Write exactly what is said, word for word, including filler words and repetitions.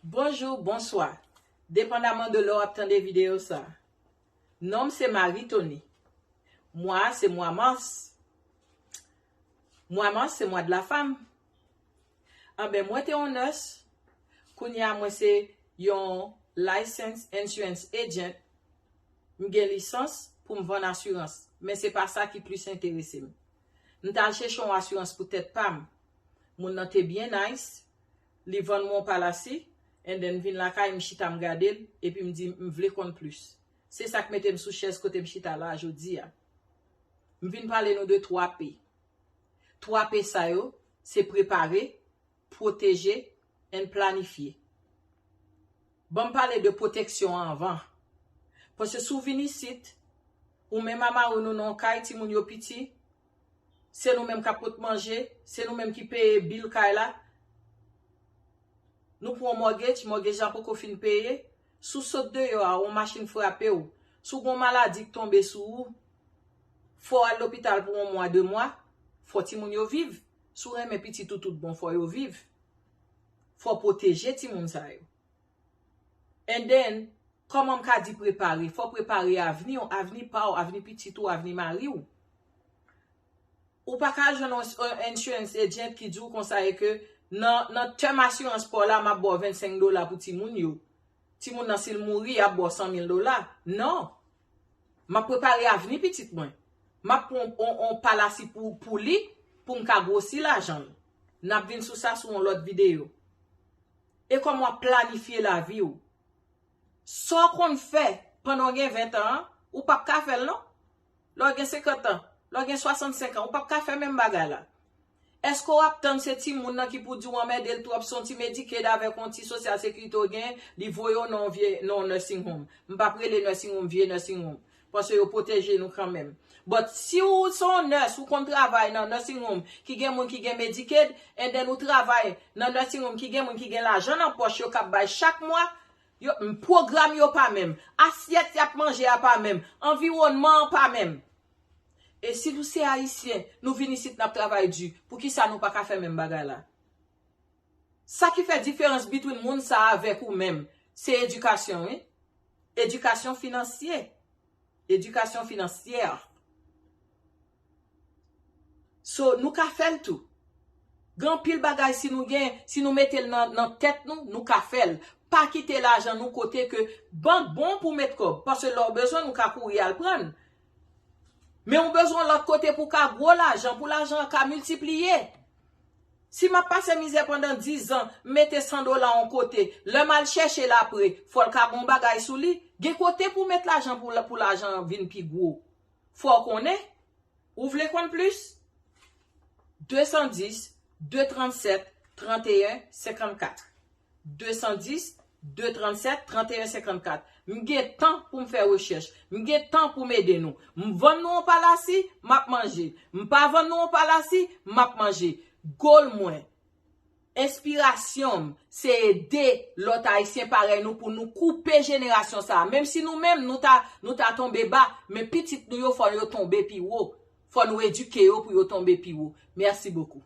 Bonjou, bonswa. Depandaman de lè w ap tande videyo sa. Non m se Marie Tony. Mwa a se mwa mas. Mwa mas se mwa de la femme. Anben, mwen te yon nurse. Kounye a, mwen se yon licensed insurance agent. M gen lisans pou m vann asirans. Men se pa sa ki plis enterese m. M t al chèche yon asirans pou tèt pa m. Moun nan te byen nice. Li vann mwen yon palasi. And then m vin lakay, m chita, m gade l. Epi m di, m vle konn plis. Se sa k mete m sou chèz kote m chita la a jodi a. M vin pale nou de twa P. Twa P sa yo, se prepare, pwoteje, and planifye. Ban m pale de pwoteksyon an anvan. Paske si w vin isit, ou menm a mari w, nou nan yon kay, timoun yo piti, se nou menm k ap pot manje, se nou menm ki peye bil kay la. Nou pran yon mortgage, mortgage la poko fin peye. Si w sot deyò a, yon machin frape w. Si w gen yon maladi k tonbe sou ou, fò w al lopital pou yon mwa, de mwa, fò timoun yo viv. Si w renmen pitit ou tout bon, fò yo viv. Fò w pwoteje timoun sa yo. And then, kòman m ka di prepare? Fò w prepare avni w, avni pa w, avni pitit ou, avni mari w. Ou pa ka jwenn yon, yon insurance agent ki di w konsa e ke nan, nan term asirans pa w la, m ap ba w vennsenk dola pou timoun yo. Timoun nan, si l mouri, y ap ba w san mil dola. Non. M ap prepare avni pitit mwen. M ap pran yon, yon, yon palasi pou, pou li, pou m ka gwosi lajan l. N ap vin sou sa sou yon lòt videyo. E kòman w ap planifye lavi w. Sa w konn fè pandan w gen ven tan an, ou p ap ka fè l non. Lè w gen senkant an, lè w gen swasannsenk an, ou p ap ka fè menm bagay la. Èske w ap tann se timoun nan ki pou di w anmède l twòp, se yon ti Medicaid avèk yon ti Social Security w gen, li voye w nan yon vye, nan yon nursing home? M p ap rele nursing home vye nursing home, paske yo pwoteje nou kanmenm. But si w se yon nurse, ou konn travay nan nursing home ki gen moun ki gen Medicaid, and then ou travay nan nursing home ki gen moun ki gen lajan nan pòch yo k ap bay chak mwa, yo, m, pwogram yo pa menm, asyèt y ap manje a pa menm, anviwònman an pa menm. E si nou se Ayisyen, nou vin isit, n ap travay di, poukisa nou pa ka fè menm bagay la? Sa ki fè diferans between moun sa a avèk ou menm, se edikasyon, wi. Edikasyon finansye. Edikasyon finansyè. So, nou ka fè l tou. Gen anpil bagay, si nou gen, si nou mete l nan, nan tèt nou, nou ka fè l. Pa kite lajan nou kote ke bank bon pou met kòb, paske lè w bezwen, nou ka kouri al pran l. Men ou bezwen lòt kote pou ka gwo lajan, pou lajan an ka miltipliye. Si m ap pase mizè pandan diz an, m mete san dola yon kote, lè m al chèche l apre, fò l ka gen yon bagay sou li. Gen kote pou w met lajan pou, pou lajan an vin pi gwo. Fò w konnen. Ou vle konn plis? De san dis, de trann sèt, trann e en, senkannkat. De san dis, de trann sèt, trann e en, senkannkat. M gen tan pou m fè rechèch. M gen tan pou m ede nou. M vann nou yon palasi, m ap manje. M pa vann nou yon palasi, m ap manje. Goal mwen, enspirasyon m, se ede lòt Ayisyen parèy nou pou nou koupe jenerasyon sa a. Menm si nou menm, nou ta, nou ta tonbe ba, men pitit nou yo, fò yo tonbe pi wo. Fò nou edike yo pou yo tonbe pi wo. Merci beaucoup.